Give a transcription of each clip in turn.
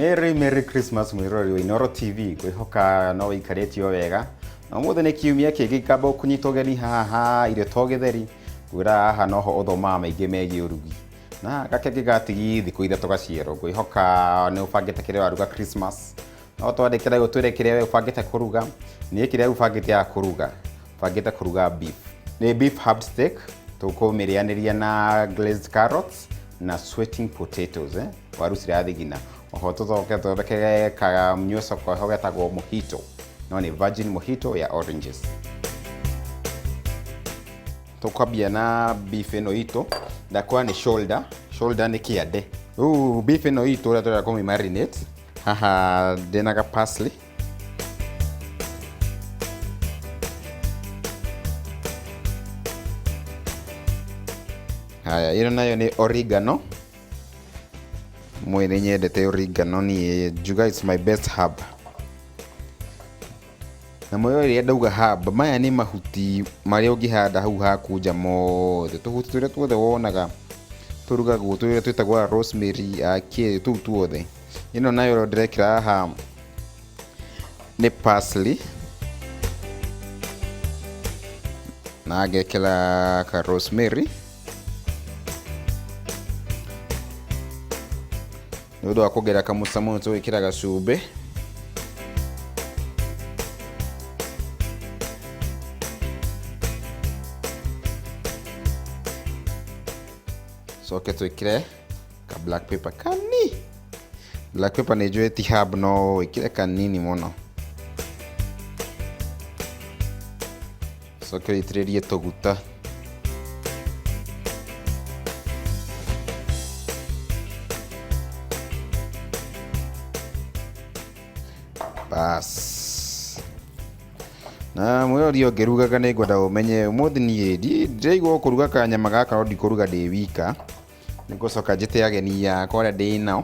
Merry Merry Christmas mwĩroreri wa Inooro TV, ngwĩhoka no wĩikarĩte o wega na ũmũthĩ nĩ kiumia kĩngĩ ngamba kũnyita ũgeni haha irio to gĩtheri. Ngwĩra haha noho ũthomaga maingĩ megiĩ ũrugi na gakenge gatigi thikũ 3 gaciarwo. Ngwĩhoka nĩ ũbangĩte kĩrĩa waruga Christmas, no twandĩkĩre ũtwĩre kĩrĩa we ũbangĩte kũruga. Niĩ kĩrĩa ũbangĩte ya kũruga, bangĩte kũruga beef, nĩ beef herb steak, tũkũmĩrĩanĩria na glazed carrots na sweating potatoes, waru cirathigina. Oho tũcoke tũthondeke kamnyuoco keho getagwo mojito, no nĩ virgin mojito ya oranges. Tũkwambia na beef ĩno itũ, ndakwa nĩ shoulder, shoulder nĩ kĩande. Rĩu beef ĩno itũ ũrĩa tũrenda kũmĩ marinate, haha ndĩna ga parsley, haya ĩno nayo nĩ oregano. Mwĩ nĩ nyendete oregano niĩ, njuga it's my best herb. Na mũyo ĩrĩa ndauga herb, maya nĩ mahuti marĩa ũngĩhanda hau haku nja mothe, tũhuti tũrĩa tuothe wonaga tũrugagwo, tũrĩa twĩtagwo rosemary, kĩ, tũu tuothe. Ĩno nayo ndĩrekĩra haha nĩ parsley na ngekĩra ka rosemary nĩ ũndũ wa kuongerera kamũcamo nĩ tũgwĩkĩra gacumbĩ. Coke twĩkĩre ka black pepper kani. Black pepper nĩ njũĩ ti herb no wĩkĩre kanini mũno. Coke wĩitĩrĩrie tũguta. Bas. Na mwĩrori ũyũ ngĩrugaga nĩ ngwenda ũmenye ũmũthĩ niĩ ndĩraigua kũruga kanyama gaka no ndikũruga ndĩ wika. Nĩ ngũcoka njĩte ageni akwa arĩa ndĩ nao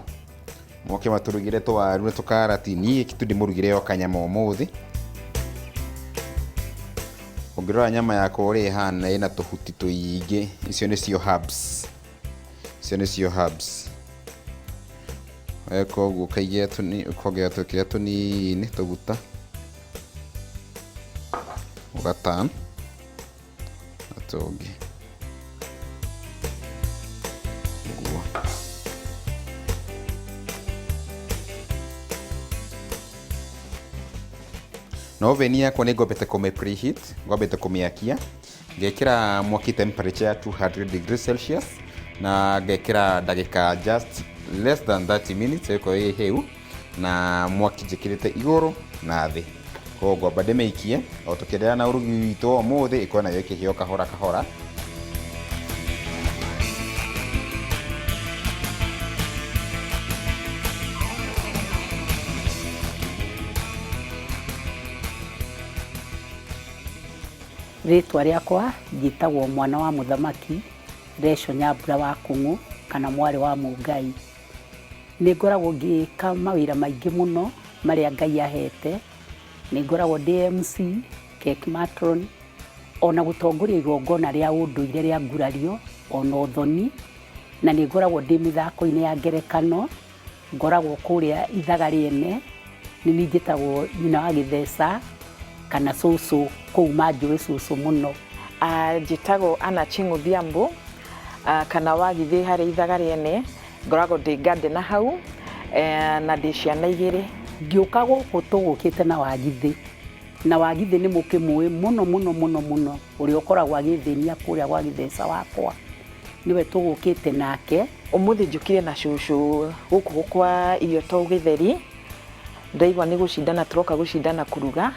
moke matũrugĩre tũwaru na tũkarati. Niĩ tu ndĩmũrugĩre o kanyama ũmũthĩ. Ũngĩrora nyama yakwa ũrĩa ĩhana ĩna tũhuti tũingĩ, icio nĩcio herbs, icio nĩcio herbs. Weka ũguo ũkaigĩrĩra tũnini, ũkongerera tũkĩrĩa tũnini tũguta, ũga turn na tũngĩ ũguo. Na oven yakwa nĩ ngwambĩte kũmĩ preheat, ngwambĩte kũmĩakia, ngekĩra mwaki temperature ya 200 degrees Celsius na ngekĩra ndagĩka just less than 30 minutes ĩgũkorwo ĩ hĩu, na mwaki njĩkĩrĩte igũrũ na thĩ. Koguo ngwamba ndĩmĩikie o tũkĩenderea na ũrugi witũ wa ũmũthĩ, ĩkorwo nayo ĩkĩhĩa o kahora kahora. Rĩtwa rĩakwa njĩtagwo mwana wa mũthamaki Recho Nyambura wa Kũng'ũ kana mwarĩ wa Mũngai. Nĩ ngoragwo ngĩka mawĩra maingĩ mũno marĩa Ngai ahete. Nĩ ngoragwo ndĩ MC, cake matron, ona gũtongoria igongona rĩa ũndũire rĩa ngurario, ona ũthoni, na nĩ ngoragwo ndĩ mĩthako-inĩ ya ngerekano, ngoragwo kũrĩa ithaga rĩene, nĩ niĩ njĩtagwo nyina wa gĩtheca kana cũcũ, kũu manjũĩ cũcũ mũno. Njĩtagwo Anna Ching'u Odhiambo kana Wagithĩ harĩa ithaga rĩene, ngoragwo ndĩ gardener hau na ndĩ ciana igĩrĩ. Ngĩũka gũkũ tũgũkĩte na Wagithĩ, na Wagithĩ nĩ mũkĩmũĩ mũno mũno mũno mũno, ũrĩa ũkoragwo agĩthĩnia kũrĩa gwa gĩtheca wakwa, nĩwe tũgũkĩte nake. Ũmũthĩ njũkire na cũcũ gũkũ kwa irio to gĩtheri, ndaigua nĩ gũcindana tũroka gũcindana kũruga,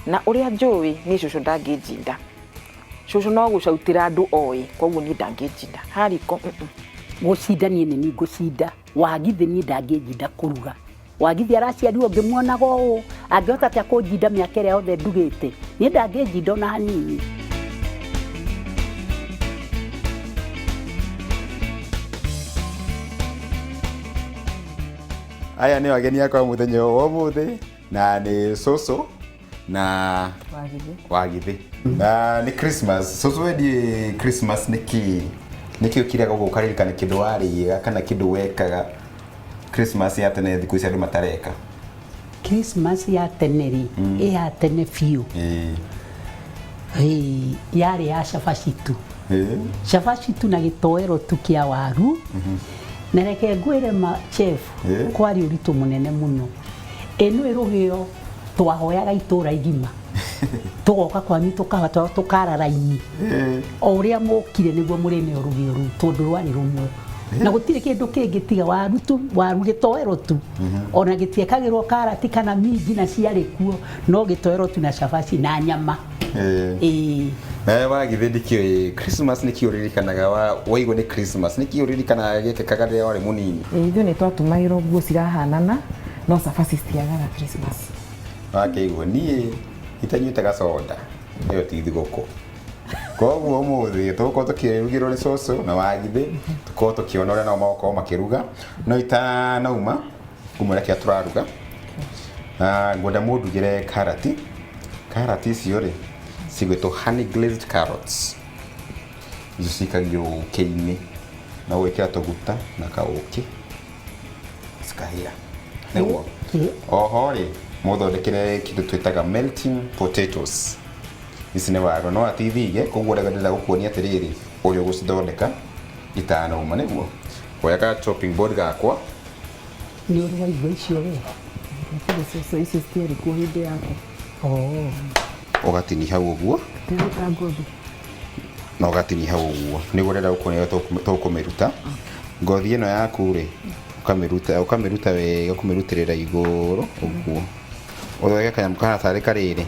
na ũrĩa njũĩ niĩ cũcũ ndangĩnjinda. Cũcũ no gũcautĩra andũ oĩ, koguo niĩ ndangĩnjinda. Hariko. Gũcinda niĩ nĩ niĩ ngũcinda, Wagithĩ niĩ ndangĩnjinda kũruga. Wagithĩ araciarirwo ngĩmuonaga ũũ, angĩhota atĩa kũnjinda mĩaka ĩrĩa yothe ndugĩte? Niĩ ndangĩnjinda ona hanini. Aya nĩo ageni akwa mũthenya ũyũ wa ũmũthĩ, na nĩ cũcũ na Wagithĩ. Wagithĩ. Na nĩ Christmas. Cũcũ wendie Christmas nĩ kĩ? Nĩ kĩ ũkiraga ũguo ũkaririkana kĩndũ warĩaga kana kĩndũ wekaga? Christmas ya tene thikũ ici andũ matareka? Christmas ya tene rĩ, ĩ ya tene biũ. Ĩĩ, yarĩ ya cabaci tu. Cabaci tu na gĩtoero tu kĩa waru. Na reke ngwĩre ma chef, kwarĩ ũritũ mũnene mũno. Ĩ nĩ rũgĩo twahoyaga itũra igima. Tũgoka kwanyu tũkahoya tũkara raini. O ũrĩa mũkire nĩguo mũrĩneo rũgĩo rũu tondũ rwarĩ rũmwe. Na gũtirĩ kĩndũ kĩngĩ tiga waru tu, waru gĩtoero tu. Ona gĩtiekagĩrwo karati kana minji na ciarĩ kuo, no gĩtoero tu na cabaci na nyama. Ĩĩ. Nawe wagithĩ ndikĩũĩ Christmas nĩkĩ ũririkanaga waigua nĩ Christmas nĩkĩ ũririkanaga gĩkĩkaga rĩrĩa warĩ mũnini? Ĩĩ, ithuĩ nĩ twatumagĩrwo nguo cirahanana no cabaci citiagaga Christmas. Wakĩigua niĩ itanyuĩte gacoda ĩyo ti thigũkũ. Koguo ũmũthĩ tũgũkorwo tũkĩrugĩrwo nĩ cũcũ na wagithĩ, tũkorwo tũkĩona ũrĩa nao magũkorwo makĩruga. No itanauma ngũmwĩra kĩrĩa tũraruga. Ngwenda mũndugĩre karati. Karati icio rĩ cigwĩtwo honey glazed carrots. Icio cikagio ũkĩ-inĩ na ũgekĩra tũguta na kaũkĩ cikahĩa. Nĩguo. Oho rĩ mũthondekere kĩndũ twĩtaga melting potatoes. Ici nĩ waru no atithige, koguo ũrĩa ndĩrenda gũkuonia atĩrĩrĩ ũrĩa ũgũcithondeka itanauma. Nĩguo kuoya ka chopping board gakwa. Nĩ ũrĩ waigua icio we? Icio icio citiarĩ kuo hĩndĩ yakwa. Ũgatini hau ũguo. Ndĩruta ngothi. Na ũgatini hau ũguo. Nĩguo ndĩrenda gũkuonia ũrĩa tũkũmĩruta. Ngothi ĩno yaku rĩ, ũkamĩruta wega, ũkamĩrutĩrĩra igũrũ ũguo. Ũthondeke kanyamũ kahana tarĩ karĩrĩ,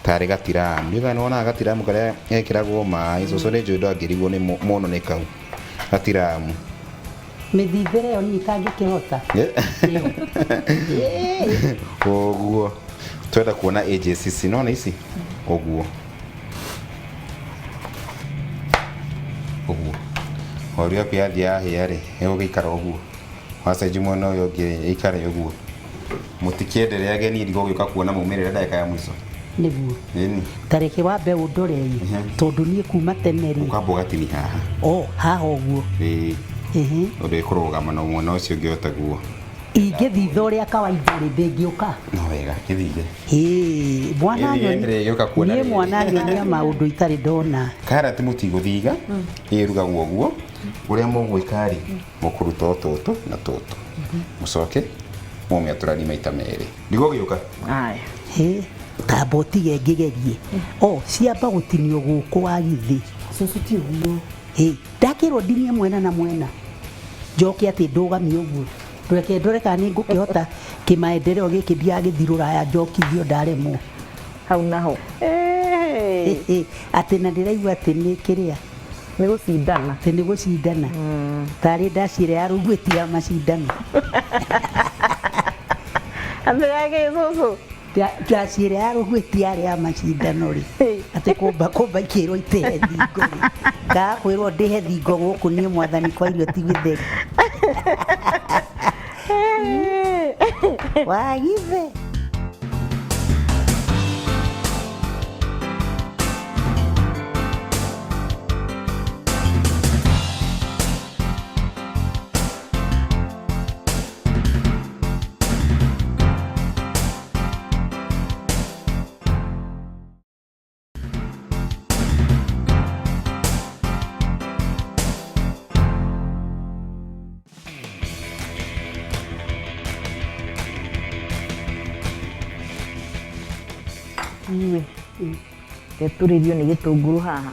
tarĩ gatiramu. Nĩ wonaga gatiramu karĩa gekĩragwo maĩ, cũcũ nĩ njũĩ ndangĩrigwo nĩ mũno nĩ kau gatiramu. Mĩthithĩre ĩyo niĩ itangĩkĩhota. Ũguo. Twenda kuona AJCC, nona ici? Ũguo. Ũguo. Waru yaku yathiĩ yahĩa rĩ, ĩgũgĩikara ũguo. Wacenjia mwena ũyũ ũngĩ ĩikare ũguo. Mũtikĩenderea ageni ndigũgĩũka kuona maumĩrĩra ndagĩka ya mũico. Nĩguo. Ĩni. Ta reke wambe ũndore ĩ, tondũ niĩ kuma tene rĩ. Ũkamba ũgatini haha. O, haha ũguo. Ĩĩ. Ũndũ ĩkũrũgama na mwena ũcio ũngĩ o taguo. Ingĩthitha ũrĩa kawaida rĩ, ndĩngĩũka. No wega, gĩthithe. Ĩĩ, mwana Gĩthithe ndĩrĩgĩũka kuona niĩ rĩrĩ. mwana nyonia maũndũ itarĩ ndona. Karati mũtigũthiga, ĩrugagwo ũguo. Ũrĩa mũgwĩka rĩ, mũkũruta o tũtũ na tũtũ. Mũcoke mũmĩatũranie maita merĩ. Ndigũgĩũka. Aya. Ĩ, tamba ũtige ngĩgerie. O, ciamba gũtinio gũkũ wagithĩ. Cũcũ ti ũguo. Ĩ, ndakĩrwo ndinie mwena na mwena. Njoke atĩ ndũgamie ũguo. Reke ndore kana nĩ ngũkĩhota kĩmaendeleo gĩkĩ ndigagĩthiĩ rũraya njokithio ndaremwo. Hau naho. Atĩ na ndĩraigua atĩ nĩ kĩrĩa. Nĩ gũcindana. Atĩ nĩ gũcindana. Tarĩ ndaci ĩrĩa ya rũguĩ ti ya macindano. Atĩ ya kĩ cũcũ? Ndaci ĩrĩa ya rũguĩ ti yarĩ ya macindano rĩ. Atĩ kũmba kũmba ikĩrwo itĩhe thingo rĩ. Ngaga kwĩrwo ndĩhe thingo gũkũ niĩ mwathani kwa irio ti gĩtheri. Wagithe. Iwe tũrĩrio nĩ gĩtũngũrũ haha.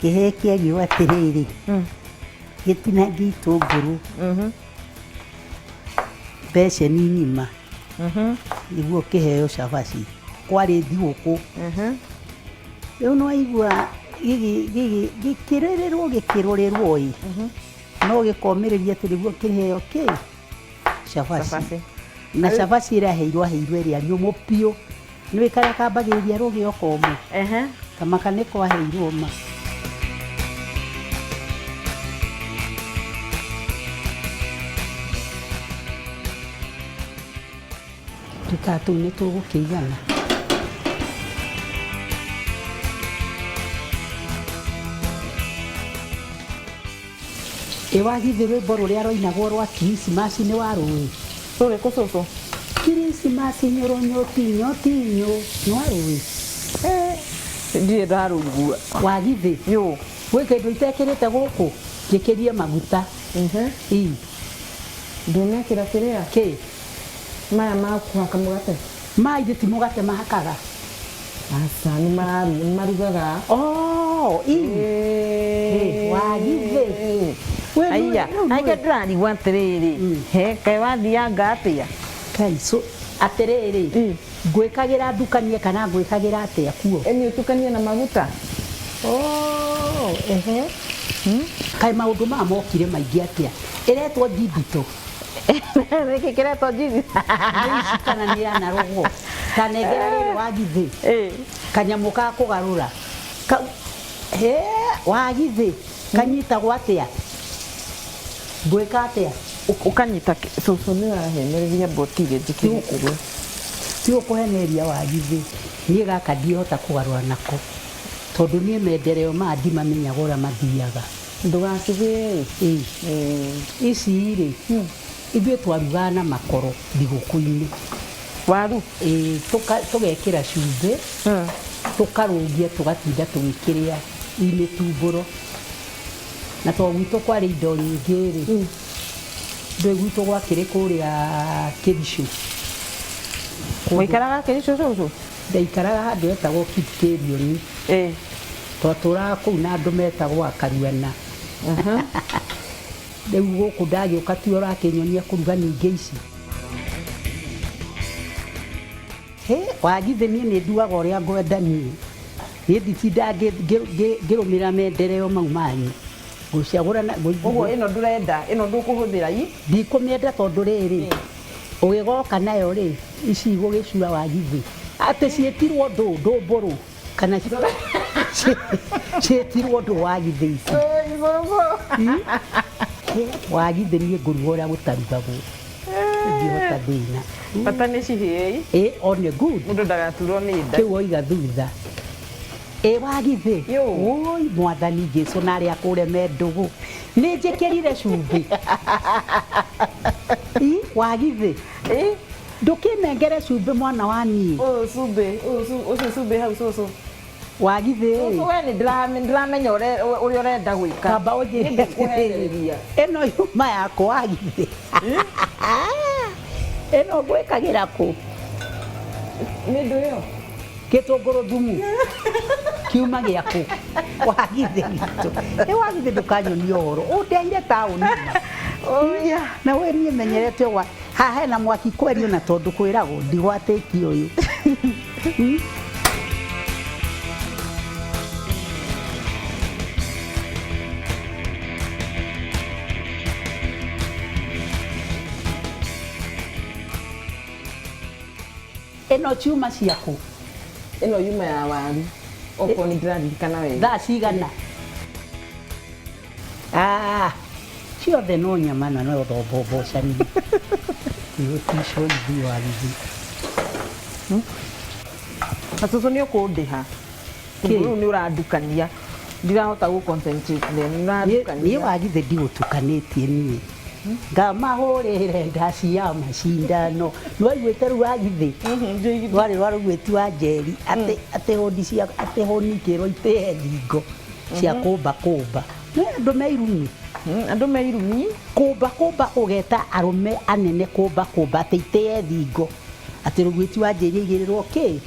Kĩhĩĩ kĩagiũ atĩrĩrĩ, gĩtinangie itũngũrũ beceni ng'ima nĩguo kĩheo cabaci. Kwarĩ thigũkũ. Rĩu nĩwaigua gĩkĩrĩrĩrwo gĩkĩrũrĩrwo ĩ, no gĩkomĩrĩria atĩ nĩguo kĩheo kĩ cabaci. Na cabaci ĩrĩa aheirwo aheirwo ĩrĩa nyũmũ biũ. Nĩũĩ karĩa kambagĩrĩria rũgĩo komũ? Kamaka nĩko aheirwo ma. Tũkaa tũu nĩ tũgũkĩigana. Ĩ wagithĩ rwĩmbo rũrĩa rwainagwo rwa Krismasi nĩ warũĩ? Rũrĩkũ cũcũ? Krismasi nyũrũnyũ tinyo tinyo nĩ warũĩ? Ndirĩ ndarũigua. Wagithĩ Yũ. Gwĩ kĩndũ itekĩrĩte gũkũ njĩkĩrie maguta. Ii. Ndũnekĩra kĩrĩa? Kĩ? Maya ma kũhaka mũgate. Ma ithe ti mũgate mahakaga. Aca nĩ marugaga. Oh, ii. Wagithĩ. We Aya, aige ndĩrarigwo atĩrĩrĩ, he kaĩ wathianga atĩa? Kai so atĩrĩrĩ, ngwĩkagĩra ndukanie kana ngwĩkagĩra atĩa kuo? Ĩni ũtukanie na maguta. Oh, ehe. Kaĩ maũndũ maya mokire maingĩ atĩa? Ĩretwo njindito. Nĩkĩ kĩretwo njindito? Nĩ ici kana nĩ anarogwo? Ta nengera rĩrĩ wagithĩ. Kanyamũ ka kũgarũra. He, wagithĩ. Kanyitagwo atĩa? Ngwĩka atĩa? Ũkanyita cũcũ nĩ ũrahenereria mbotire njĩkĩre kĩrĩa. Ti ũkũheneria wagithĩ. Niĩ gaka ndiĩhota kũgarũra nako. Tondũ niĩ mendereo maya ndimamenyaga ũrĩa mathiaga. Ndũgakĩgĩe ĩ. Ici rĩ, ithuĩ twarugaga na makoro thigũkũ-inĩ. Waru? Ĩ, tũgekĩra cumbĩ, tũkarũngia tũgatinda tũgĩkĩrĩa i mĩtumbũro. Na to gwitũ kwarĩ indo nyingĩ rĩ, ndũĩ gwitũ gwakĩrĩ kũrĩa Kĩricũ. Waikaraga Kĩricũ cũcũ? Ndaikaraga handũ hetagwo Kipkelion. Twatũraga kũu na andũ metagwo Akaruana. Rĩu gũkũ ndagĩũka tiwe ũrakĩnyonia kũruga ningĩ ici. He, wagithĩ niĩ nĩ nduaga ũrĩa ngwenda niĩ. Niĩ nditindaga ngĩrũmĩrĩra mendereo mau manyu. Ngũcagũra na Ũguo ĩno ndũrenda, ĩno ndũkũhũthĩra i? Ndikũmĩenda tondũ rĩrĩ, ũgĩgoka nayo rĩ, ici igũgĩcura wagithĩ. Atĩ ciĩtirwo ndũ, ndũmbũrũ. Kana ciĩtirwo ndũ wagithĩ ici. Wagithĩ niĩ ngũruga ũrĩa gũtarugagwo. Ingĩhota thĩna. Bata nĩ cihĩe. Ĩ, on a good. Mũndũ ndagaturwo nĩ nda. Kĩu oiga thutha. Ĩ wagithĩ. Oi mwathani Jesu na arĩa akũre me ndũgũ. Nĩ njĩkĩrire cumbĩ. I wagithĩ. Ndũkĩnengere cumbĩ mwana wa niĩ. Ũyũ cumbĩ, ũcio cumbĩ hau cũcũ. Wagithĩ. Cũcũ we nĩ ndĩramenya ũrĩa ũrenda gwĩka. Kamba ũnjĩre. Nĩngũkũhenereria. Ĩno yuma yakwa wagithĩ. Ĩno ngwĩkagĩra kũ? Nĩ ndũ ĩyo? Gĩtũngũrũ thumu. Kiuma gĩakũ. Wagithĩ witũ. Ĩ wagithĩ ndũkanyonie ũhoro. Ũndeire taũni. Oya. Na we niĩ menyerete ũgwa. Haha hena mwaki kwerio na tondũ kwĩragwo ndigwatĩtie ũyũ. Ĩno ciuma ciaku? Ĩno yuma ya waru. Okorwo nĩ ndĩraririkana wega. Thaa cigana? Ciothe no nyama na no thombombocani. Nĩgũticwo ithuĩ wagithĩ. Na cũcũ nĩ ũkũndĩha. Tondũ rĩu nĩ ũrandukania. Ndirahota gũ concentrate nĩ ũrandukania. Niĩ wagithĩ ndigũtukanĩtie niĩ. Ngamahũrĩre ndaci ya macindano. Nĩwaiguĩte rũu wagithĩ? Rwarĩ rwa rũguĩti wa Njeri. Atĩ hũni cia, atĩ hũni ikĩrwo itĩe thingo cia kũmba kũmba. Nĩ andũ me irumi. Andũ me irumi. Kũmba kũmba ũgeta arũme anene kũmba kũmba atĩ itĩe thingo. Atĩ rũguĩti wa Njeri aigĩrĩrwo kĩ?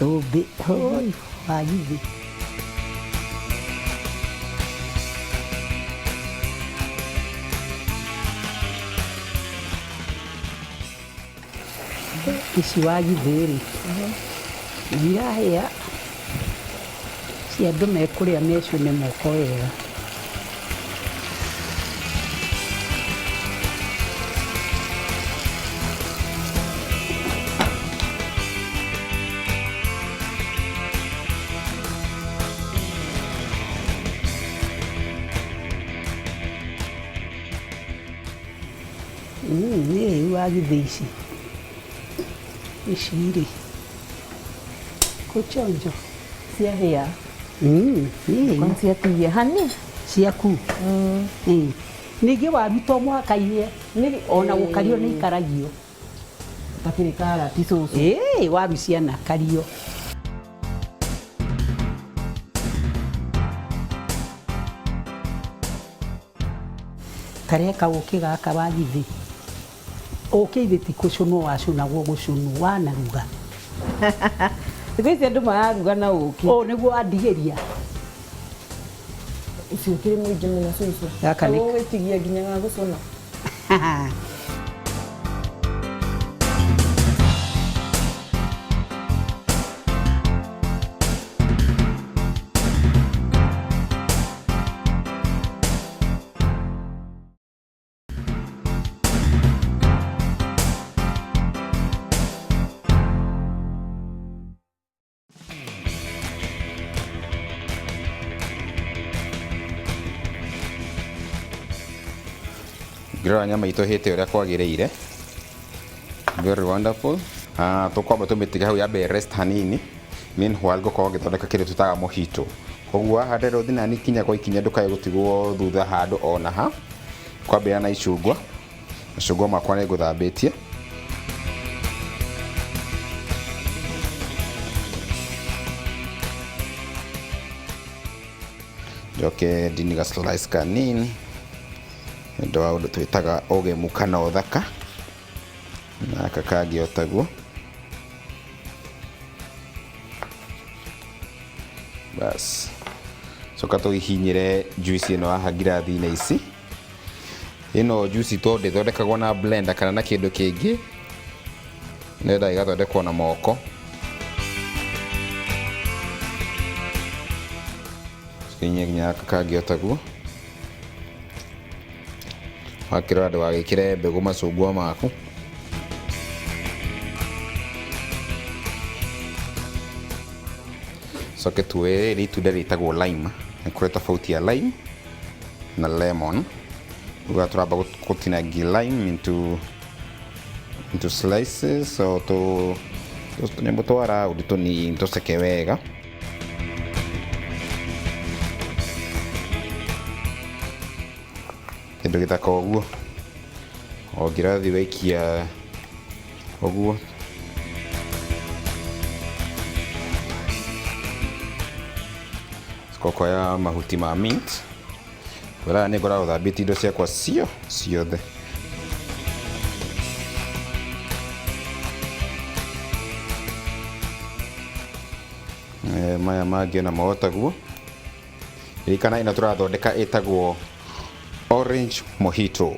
Thũmbĩ. Hoi, wagithĩ. Ici wagithĩ rĩ, irahĩa cia andũ mekũrĩa mecune moko wega. Nĩ rĩu wagithĩ ici. Ici rĩ, kũchonjo. Ciahĩa. Nĩ. Kwa ciatigia hani. Ciaku. Ningĩ waru to mũhaka ihĩe, ona gũkario nĩ ikaragio. Takĩrĩ karati cũcũ. Ĩĩ, waru cianakario. Tareka ũkĩ gaka wagithĩ. Ũkĩ ithe ti kũcũnwo wacũnagwo gũcũnwo wanaruga. Thikũ ici andũ mararuga na ũkĩ. Ũũ nĩguo wandigĩria. Ũcio ũkĩrĩ mũingĩ mũno cũcũ. Gaka nĩ- Ũgũgĩtigia nginya ga gũcũna. Ngĩrora nyama itũ ĩhĩte ũrĩa kwagĩrĩire. Very wonderful. Ah, tũkwamba tũmĩtige hau yambe rest hanini. Meanwhile ngũkorwo ngĩthondeka kĩndũ twĩtaga mojito. Koguo haha ndĩrenda ũthiĩ nani ikinya kwa ikinya ndũkae gũtigwo thutha handũ ona ha. Kwambĩrĩria na icungwa. Macungwa makwa nĩ ngũthambĩtie. Njoke ndini ga slice kanini nĩ ũndũ wa ũndũ twĩtaga ũgemu kana ũthaka. Na gaka kangĩ o taguo. Bas. Coka tũhihinyĩre juice ĩno haha ngirathi-inĩ ici. Ĩno juice tondũ ndĩthondekagwo na blender kana na kĩndũ kĩngĩ, nĩendaga ĩgathondekwo na moko. Hihinya nginya gaka kangĩ o taguo. Wakĩrora ndũgagĩkĩre mbegũ macungwa maku. Coke tuoe rĩrĩ nĩ itunda rĩtagwo lime. Nĩ kũrĩ tofauti ya lime na lemon. Rĩu tũramba gũtinangia lime into slices, so tũnyamũ twa round tũnini tũceke wega. Kĩndũ gĩthaka ũguo. O ngirathi waikia ũguo. Coka ũkoya mahuti ma mint. Wĩraga nĩ ngoragwo thambĩtie indo ciakwa ciothe. Maya mangĩ onamo o taguo. Ririkana ĩno tũrathondeka ĩtagwo orange mojito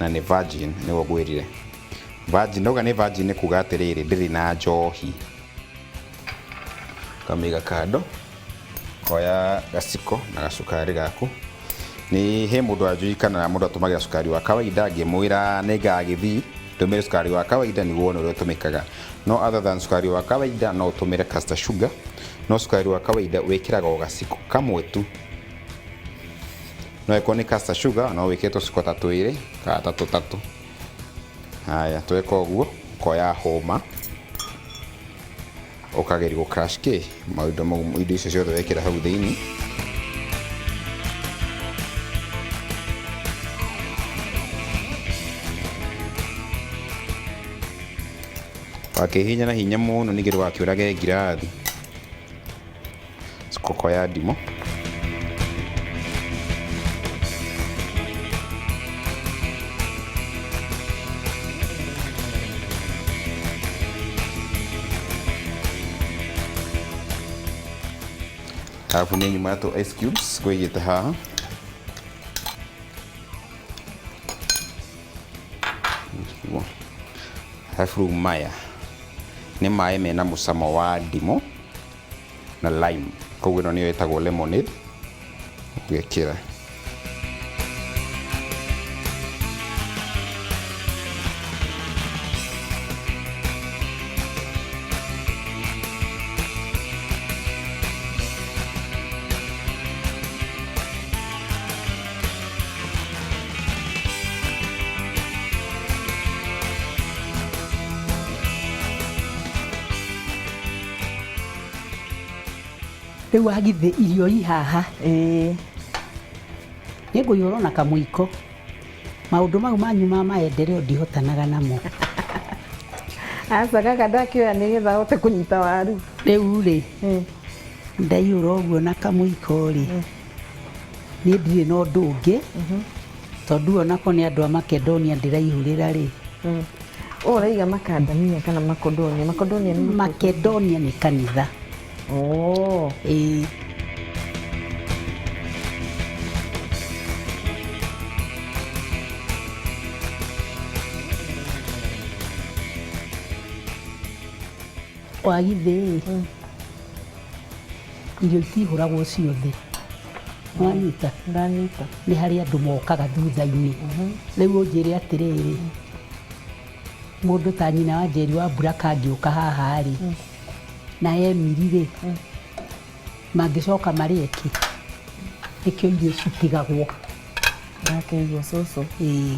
na nĩ virgin nĩguo ngwĩrire. Virgin, ndauga nĩ virgin nĩ kuga atĩrĩrĩ ndĩrĩ na njohi. Ũkamĩiga kando, koya gaciko na gacukari gaku. Nĩ he mũndũ anjũĩ kana mũndũ atũmagĩra cukari wa kawaida, ngĩmwĩra nĩ ngagĩthiĩ ndũmĩre cukari wa kawaida nĩguo wone ũrĩa ũtũmĩkaga. No other than cukari wa kawaida no ũtũmĩre caster sugar, no cukari wa kawaida wĩkĩraga o gaciko kamwe tu. No ĩkorwo nĩ caster sugar no wĩkĩre tũciko ta twĩrĩ kana ta tũtatũ. Haya, tweka ũguo ũkoya hũma ũkageria gũ crush kĩ maũndũ mau, indo icio ciothe wekĩra hau thĩinĩ. Wakĩhihinya na hinya mũno ningĩ ndũgakĩũrage ngirathi. Coka ũkoya ndimũ. Arabu nĩ nyuma ya tũ ice cubes ngũigĩte haha. Arabu rĩu maya nĩ maĩ mena mũcamo wa ndimũ na lime. Koguo ĩno nĩyo ĩtagwo lemonade. Ũgekĩra. Rĩu wagithĩ irio i haha. Ĩĩ. Nĩ ngũihũrwo na kamũiko. Maũndũ mau manyu ma maendeleo ndihotanaga namo. Aca gaka ndakĩoya nĩgetha ahote kũnyita waru. Rĩu rĩ, ndaiyũra ũguo na kamũiko rĩ, niĩ ndirĩ na ũndũ ũngĩ, tondũ onako nĩ andũ a Makedonia ndĩraihũrĩra rĩ. Ũũ ũraiga makandamia kana makondonia? Makondonia nĩ Makedonia nĩ kanitha. Oh. Ĩĩ. Wagithĩ irio itihũragwo ciothe, wanyita? Ndanyita. Nĩ harĩ andũ mokaga thutha-inĩ. Rĩu ũnjĩre atĩrĩrĩ, mũndũ ta nyina wa Njeri wa Mbura kangĩũka haha rĩ, na Emiri rĩ, mangĩcoka marĩe kĩ? Nĩkĩo irio citigagwo. Ndakĩigua cũcũ. Ĩĩ.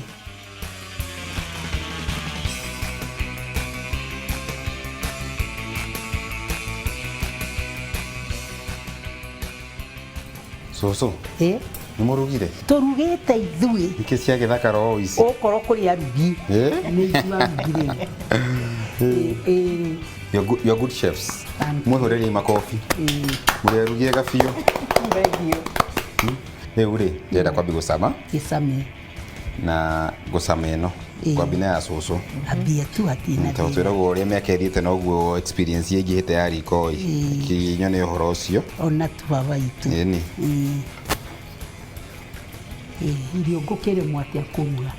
Cũcũ, Ĩ? nĩ mũrugire? Tũrugĩte ithuĩ. Nĩkĩ ciagĩthakara ũũ ici? Okorwo kũrĩ arugi, Ĩ? nĩ ithuĩ arugi rĩu. Ĩ, ĩ. You're good chefs. Thank you. Mwĩhũrĩrei makobi. Ĩ. Mũrĩ arugi ega biũ. Thank you. Rĩu rĩ, ndĩrenda kwambia gũcama Gĩcame. na gũcama ĩno. Ĩ. Kwambia na ya cũcũ. Ambia tu hatirĩ na Tondũ thĩna. twĩragwo ũrĩa mĩaka ĩthiĩte noguo experience ĩingĩhĩte ya riko ĩ. Ĩ. Kĩnyone ũhoro ũcio. Ona tu baba itũ. Ĩni. Ĩ. Ĩ, irio ngũkĩrĩmwo atĩa kũruga?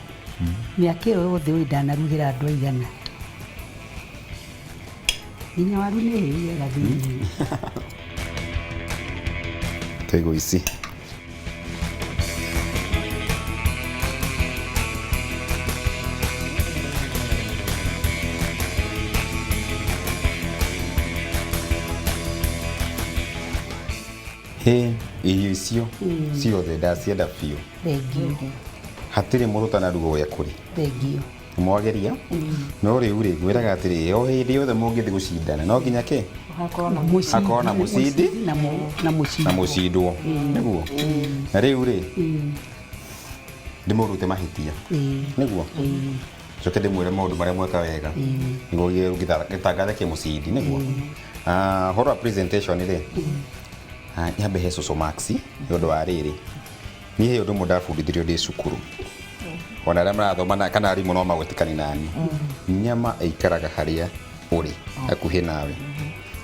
Mĩaka ĩyo yothe ũĩ ndanarugĩra andũ aigana. Nginya waru nĩ hĩu wega thĩinĩ. Twaigua ici. Hĩ, irio icio ciothe ndacienda biũ. Thengiũ. Hatirĩ mũndũ ũtanaruga ũrĩa kũrĩ. Thengiũ. Mwageria no rĩu rĩ, ngwĩraga atĩrĩ, o hĩndĩ yothe mũngĩthiĩ gũcindana no nginya kĩ Hakorwo na Mũcindi. Hakorwo na mũcindi. Na mũcindwo. Na mũcindwo nĩguo. Na rĩu rĩ, ndĩmũrute mahĩtia nĩguo njoke ndĩmwĩre maũndũ marĩa mweka wega nĩguo gĩtangathe kĩ mũcindi nĩguo. Ũhoro wa presentation rĩ, nyambe he cũcũ Max nĩ ũndũ wa rĩrĩ, niĩ he ũndũ ũmwe ndabundithirio ndĩ cukuru, ona arĩa marathoma na kana arimũ no magwĩtĩkani nani, nyama ĩikaraga harĩa ũrĩ hakuhĩ nawe,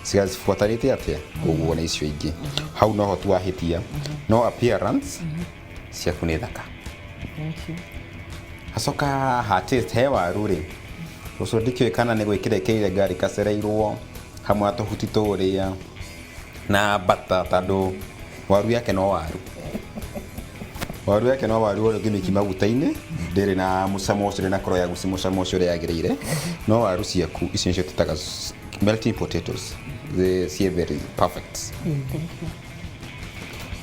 cigacibuatanĩte atĩa ũguo na icio ingĩ, hau noho tu wahĩtia, no appearance ciaku nĩ thaka. Thank you. Hacoka ha taste he waru rĩ, ũcio ndikĩũĩ kana nĩ gwĩkĩra ĩkĩrire ngari kacereirwo hamwe na tũhuti tũrĩa na bata, tondũ waru yake no waru, waru yake no waru ũrĩa ũngĩmĩki maguta-inĩ ndĩrĩ na mũcamo ũcio, ndĩrĩ na koro ya guci mũcamo ũcio ũrĩa yagĩrĩire, no waru ciaku icio nĩcio twĩtaga melting potatoes, ciĩ very perfect.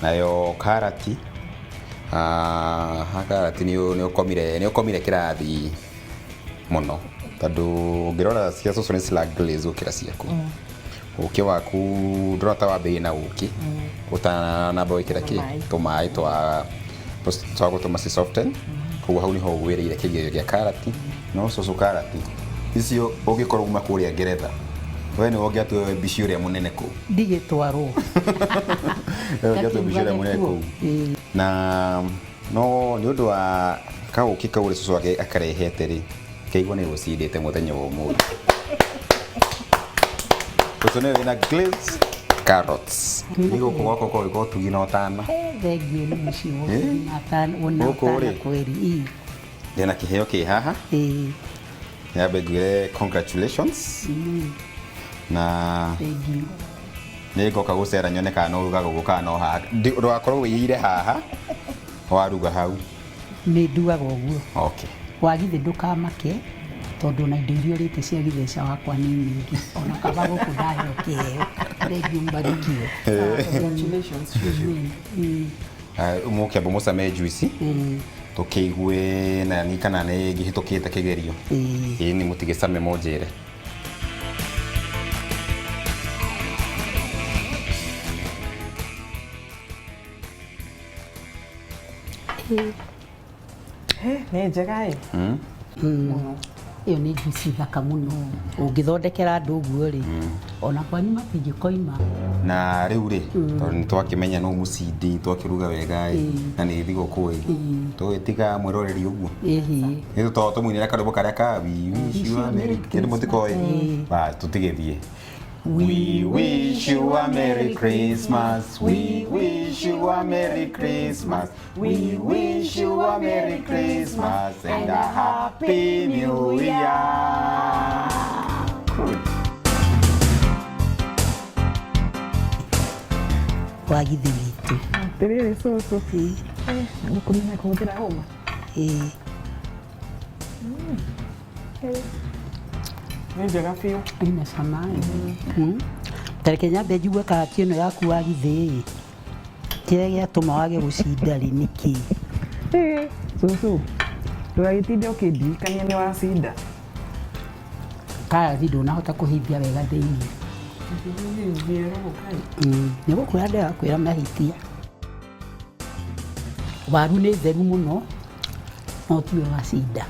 Nayo karati, ha karati nĩ ũkomire kĩrathi mũno, tondũ ũngĩrora cia cũcũ nĩ cira glaze gũkĩra ciaku. Ũkĩ waku ndũrona ta wambĩrĩirie na ũkĩ ũtanamba gwĩkĩra kĩ tũmaĩ twa gũtũma ci soften, koguo hau nĩho ũgwĩrĩire kĩgerio gĩa karati. No cũcũ karati icio ũngĩkorwo uma kũrĩa Ngeretha, we nĩwe ũngĩatua mbici ũrĩa mũnene kũu. Ndigĩtwarwo. We ũngĩatua mbici ũrĩa mũnene kũu. Na no nĩ ũndũ wa kaũkĩ kau ũrĩa cũcũ wake akarehete rĩ, kaigua nĩ gũcindĩte mũthenya wa ũmũthĩ. Cũcũ nĩwe wĩna glazed carrots. Nĩ gũkũ gwakwa kũrĩ ũtugi na ũtana. Thengiũ nĩ mũciĩ wa ũtugi na ũtana, na Gũkũ ũtana rĩ? kweri. Ĩ. Ndĩna kĩheo kĩ haha. Ĩ. Nyambe ngwĩre congratulations. Na Thengiũ. nĩ ngoka gũcera nyone kana no ũrugaga ũguo kana no haha. Ndũgakorwo wĩiyĩire haha waruga hau. Nĩ ndugaga ũguo. Okay. Wagithĩ ndũkamake tondũ ona indo iria ũrĩte cia gĩtheca wakwa nĩ nyingĩ, ona kaba gũkũ ndaheo kĩheo. Thengiũ mbarikiwe. Congratulations. Mũkĩamba mũcame juice tũkĩigue nani kana nĩ ngĩhĩtũkĩte kĩgerio. Ĩĩ nĩ mũtigĩcame mũnjĩre. Nĩ njega ĩ. Ĩyo nĩ juice thaka mũno. Ũngĩthondekera andũ ũguo rĩ, ona kwanyu matingĩkoima. Na rĩu rĩ, tondũ nĩ twakĩmenya no mũcindi, twakĩruga wega ĩ, na nĩ thigũkũ ĩ, tũgĩtiga mwĩroreri ũguo. Ĩhĩ. Nĩ tũkoragwo tũmũinĩra karwĩmbo karĩa ka We wish you a Merry Kĩndũ mũtikoĩ? Ba, tũtigĩthiĩ. We wish you a Merry Christmas. We wish you a Merry Christmas. We wish you a Merry Christmas and a Happy New Year. Good. Wagithi witũ. Atĩrĩrĩ cũcũ, nĩ kũmenya kũhũthĩra hũma. Ĩĩ. Nĩ njega biũ. Ina cama ĩ. Tareke nyambe njigue kahati ĩno yaku wagithi ĩ. Kĩrĩa gĩatũma wage gũcinda rĩ nĩ kĩĩ? Ĩ, cũcũ, ndũgagĩtinde ũkĩndirikania nĩ wacinda. Karati ndũnahota kũhithia wega thĩinĩ. Nĩ gũkwĩra ndĩrakwĩra mahĩtia. Waru nĩ theru mũno, no tiwe wacinda.